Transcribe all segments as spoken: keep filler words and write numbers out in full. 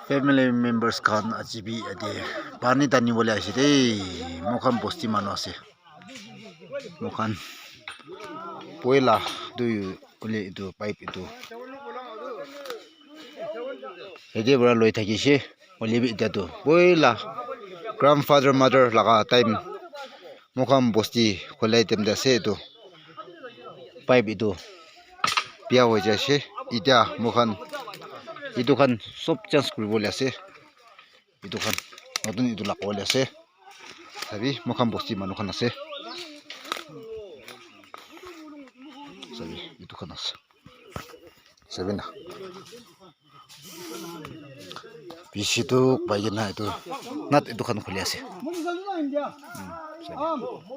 Family members khan aji bi yate pani tani bole ase de, moikhan bosti manu ase. Moikhan poila tu hoile etu pipe etu yate para loi thakishe, hoile bi etia tu poila grandfather mother laga time moikhan bosti khulai time te ase etu pipe etu bia hoi jai ase. Etia moikhan etu khan sob change kuri bole ase. Etu khan notun etu laga bole ase. Sabi moikhan bosti manu khan ase. Sabi etu khan ase. Sabi na. Bishi tu pai kena etu nat etu khan khuli ase. Hmm, sabi.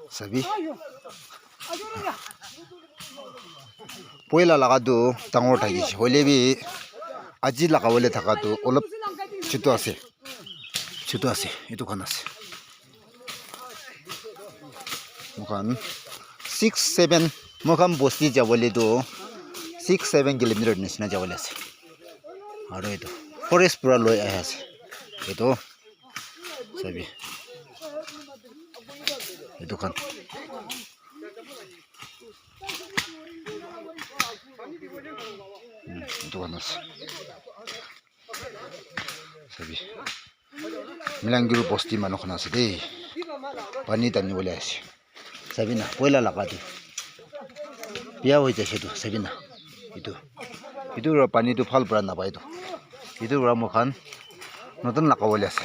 Sabi. Poila laga tu dangor thakishe. Hoile bi aji laga bole thaka tu olop chutu ase. Chutu ase. Etu khan ase. Moikhan six seven, moikhan bosti jabole tu six seven kilometer nisina jabole ase. Aru etu forest pura loi ahi ase. Etu sabi. Etu khan. Hmm, etu khan ase. Sabi. Milangiri bosti manu khan ase de. Pani tani bole ase. Sabi na, poila laga tu. Bia hoi jaise tu, sabi na. Etu. Etu para pani tu bhal para napai tu. Etu para moikhan notun laga bole ase.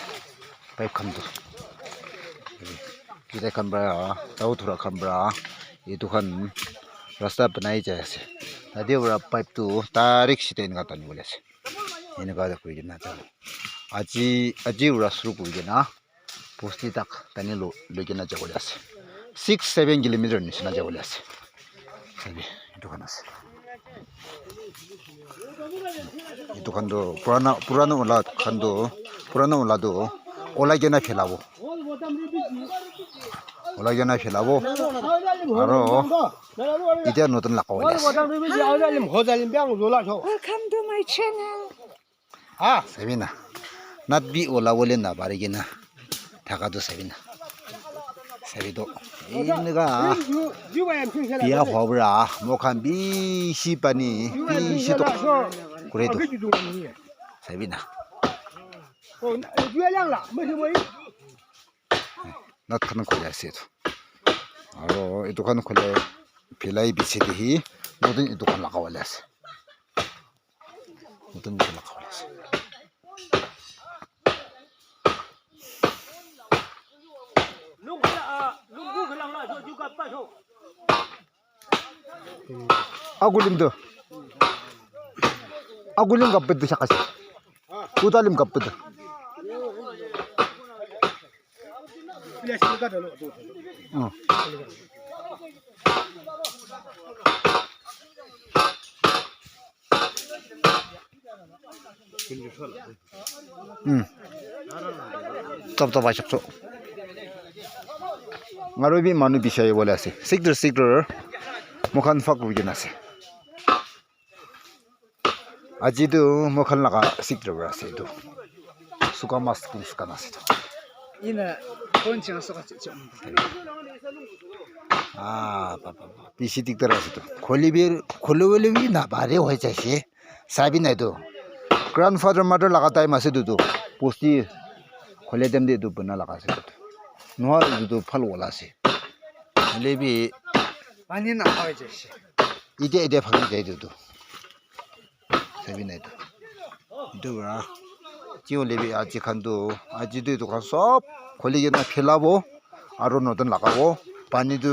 Pipe khan tu. Kile khan para, tau thura khan para. Etu khan rasta banai jai ase. Tate para pipe tu direct sida enika tani bole ase. Enika kuri kena jabo. Aji, aji para shuru kuri kena bosti tak tani lo-, loi kena jabole ase. Six seven kilometer nisina jabole ase. Sabi, etu khan ase. Etu khan tu purana, purana wala khan tu, purana wala tu olai kena phelabo. Olai kena phelabo. Aro etia notun laga bole ase. Welcome to my channel. Ha? Sabi na. Nat bi ola bole na pari kena thaka tu sabi na. Sabi tu. Enika bia hua para moikhan bishi pani, bishi tok kure tu. Sabi na. Nat khan khule ase etu. Aro etu khan khule phelai biche te hi notun etu khan laga bole ase. Notun etu laga bole ase. Agulim tu. Agulim kapit tu sakasi. Utalim kapit tu. Oh. Hmm. Top top ahi chok chok. Ngaru bi manu bishi ahi bole ase. Sikdur sikdur. Moikhan fak kuri kena ase. Aji tu moikhan laga sikdur para ase etu. Suka mas kun suka na ase etu. Ina kon chang suka chang. Ah, pa pa pa. Bishi dikdar ase etu. Kholi bi, kholi bole bi na bare hoi jaise. Sabi na etu. Grandfather mother laga time ase etu tu. Bosti khole time te etu bana laga ase etu. Noa etu tu phal wala ase. Hoile bi pani na hoi jaise. Ite ite bhagi jai etu tu. Sabi na etu. Etu para. Ji hoile bi aji khan tu, aji tu etu khan sob khuli kena phelabo. Aro notun lagabo. Pani tu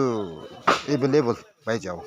available pai jabo.